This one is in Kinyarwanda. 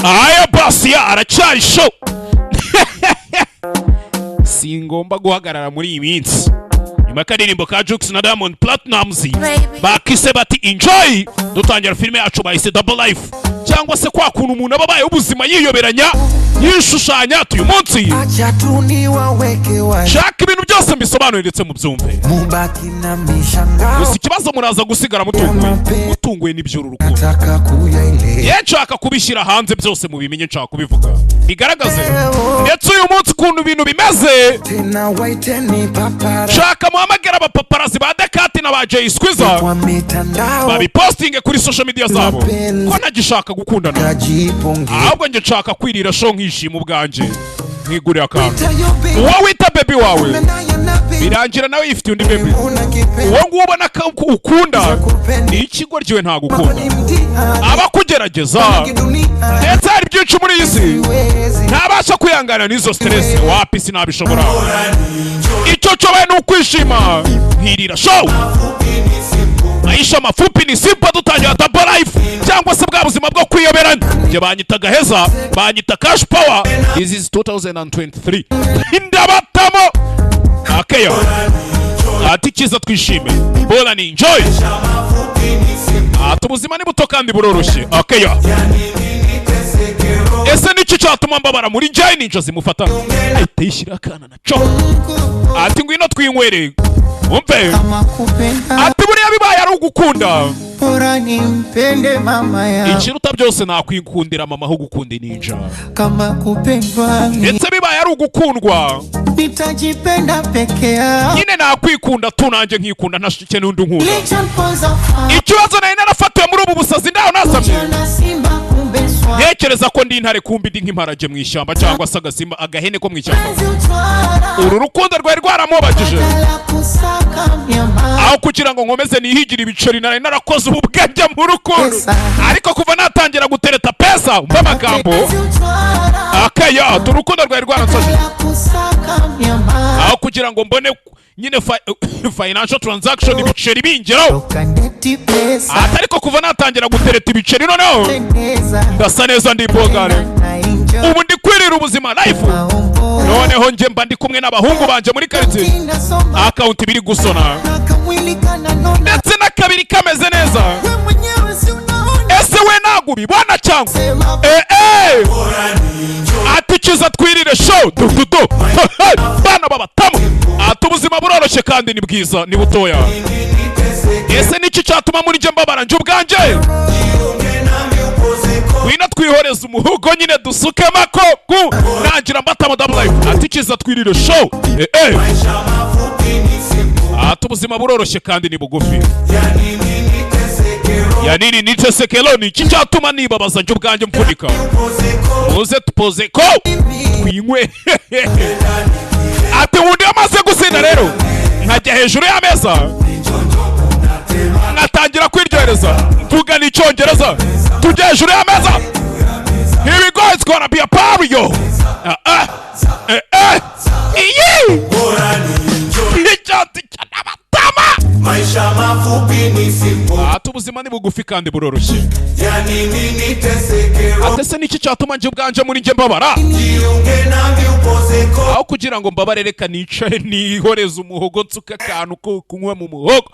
Aya basiya aracyari show, singomba guhagarara muri iyi minsi. Nyuma y'akaririmbo ka Jux na Diamond Platnumz bakise bati "Enjoy", dutangira filime yacu bahise Double Life, cyangwa se kwa kuntu umuntu aba abayeho ubuzima yiyoberanya, yishushanya. Uyu munsi Acha tu niwaweke wazi, shaka ibintu byose mbisobanure ndetse mubyumve. Mubaki na mishangao, Gusa ikibazo, muraza gusigara mutunguwe, mutunguwe n'iby'uru rukundo. Nataka kuyaelewa. Ye, nshaka kubishyira hanze byose mubimenye, nshaka kubivuga bigaragaze ndetse uyu munsi ukuntu ibintu bimeze. Tena waiteni papara Nshaka muhamagara abapaparazzi ba Dekati na ba Jay Squeezer kwa mitandao, babipostinge kuri social media zabo ko ntagishaka gukundana, kajiponge ahubwo njye nshaka kwirira show, nkishima ubwanjye, nkigurira akantu. Ita yo baby, Uwo wita baby wawe naye na baby, birangira nawe yifitiye undi baby. Una kipenzi Uwo nguwo ubona ko ukunda ni ikigoryi, we ntagukunda, ni mtihani aba akugerageza. Dunia Ndetse hari byinshi muri iyi si siwezi ntabasha kwihangana n'izo stress. Wapi, sinabishobora. Icyo nshoboye ni ukwishima, nkirira show. Maisha mafupi ni simple. Dutangira double life, cyangwa se bwa buzima bwo kwiyoberanya. Njye banyita Gaheza, banyita Cash Power. This is 2023, ndabatamo akeya. Ati cyiza twishime, bora ni enjoy. Ati ubuzima ni buto kandi buroroshye. Akeya, ese niki cyatuma mbabara muri njye? Ninja zimufata, ahita yishyira akana na co. Ati ngwino twinywere, umve. Kama kupenda, Ati buriya bibaye ari ugukunda, bora nimpende mama ya ikiruta byose nakwikundira mama aho gukunda ninja. Kama kupendwa, Ndetse bibaye ari ugukundwa, nitajipenda peke yao. nyine nakwikunda tu, nanjye nkikunda, ntashike n'undi unkunda. Kilichoniponza Ikibazo, nari narafatiwe muri ubu busazi, ndaho nasamye na simba, kumbe swala ntekereza ko ndi intare, kumbi ndi nk'imparage mu ishyamba, cyangwa se agasimba, agahene ko mu ishyamba. Penzi utwara Uru rukundo rwari rwaramubagije. badala kusaka myama Aho kugira ngo nkomeze nihigire ibiceri, nari narakoze ubu bwenge mu rukundo, ariko kuva natangira gutereta pesa, umva amagambo. Penzi utwara Akaya ati urukundo rwari rwaransaje. badala kusaka myama Aho kugira ngo mbone nyine financial transaction, ibiceri bingeraho. Kaneti pesa Ati ariko kuva natangira gutereta ibiceri, noneho pendeza ndasa neza, ndi bogare. Na enjoy Ubu ndi kwirira ubuzima life. maombo Noneho njye mba ndi kumwe n'abahungu banje muri karitsiye, Tinasoma account biri gusona, na kamwili kananona, ndetse n'akabiri kameze neza. We mwenyewe si unaona? Ese we ntabwo ubibona cyangwa? Sema. Eh eh, ati kiza twirire show du du du, bana babatamu. Ati ubuzima buroroshye kandi ni bwiza, ni butoya. Ese niki cyatuma muri njye mbabara njye ubwanjye? Ngwino twihoreze umuhogo nyine, dusukemo ako ku nangira mbatamo double life. Ati kiza twirire show. Eh eh, ati ubuzima buroroshye kandi ni bugufi. Ya nini nitesekelo? Ni iki cyatuma nibabaza njye ubwanjye mvunika? Muze tupoze ko twinywe. Ati wundi amaze gusinda rero, nkajya hejuru y'ameza nkatangira kwiryohereza, mvuga n'icyongereza. Tujya hejuru y'ameza. Here we go, it's gonna be a party, yo. Ah ah, eh eh, iyi icyatsi cy'abatama. Maisha mafupi ni simple, Ati ubuzima ni bugufi kandi buroroshye. Ya nini niteseke? Ati ese niki cyatuma njye ubwanje muri njye mbabara? Jiunge nami upozeko. Aho kugira ngo mbabare, reka nicare nihoreze umuhogo, nsuke akantu ko kunywa mu muhogo.